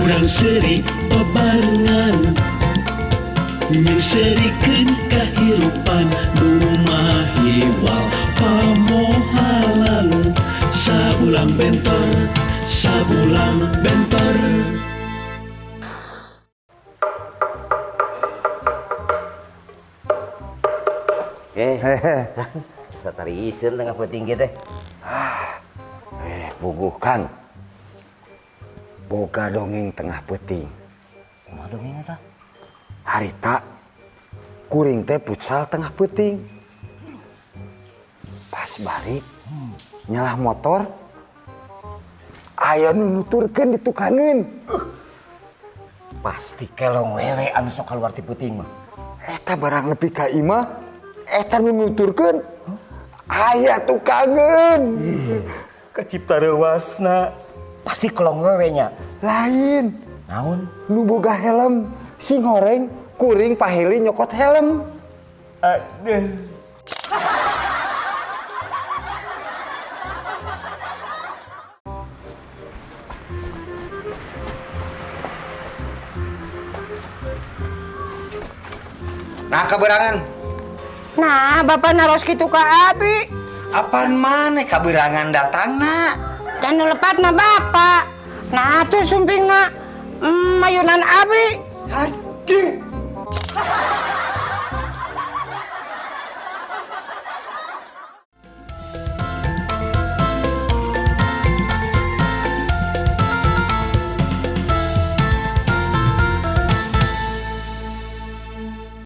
Urang seuri babarengan, Nyengserikeun kahirupan nu mahiwal pamohalan. Sabulang bentor, sabulang bentor. Eh, satariseun tengah peuting kieu teh. Eh, puguh, Kang. Boga dongeng tengah peuting. Kumaha dongeng eta? Harita kuring teh futsal tengah peuting. Pas balik nyalah motor, aya nu nuturkeun di tukangeun. Pasti kelong wewe anu sok keluar ti peuting mah. Eta barang nepi ka imah, eta nu nuturkeun aya tukangeun. Kacipta reuasna. Pasti kelong wewe nya. Lain. Naon? Nu boga helm sing horeng, kuring paheli nyokot helm. Aduh. Nah, kabeurangan. Nah, Bapak naros kitu ka abi. Apaan maneh kabeurangan datangna? Dan nu lepatna Bapak. Nah, tuh sumpingna mayunan abi. Aduh.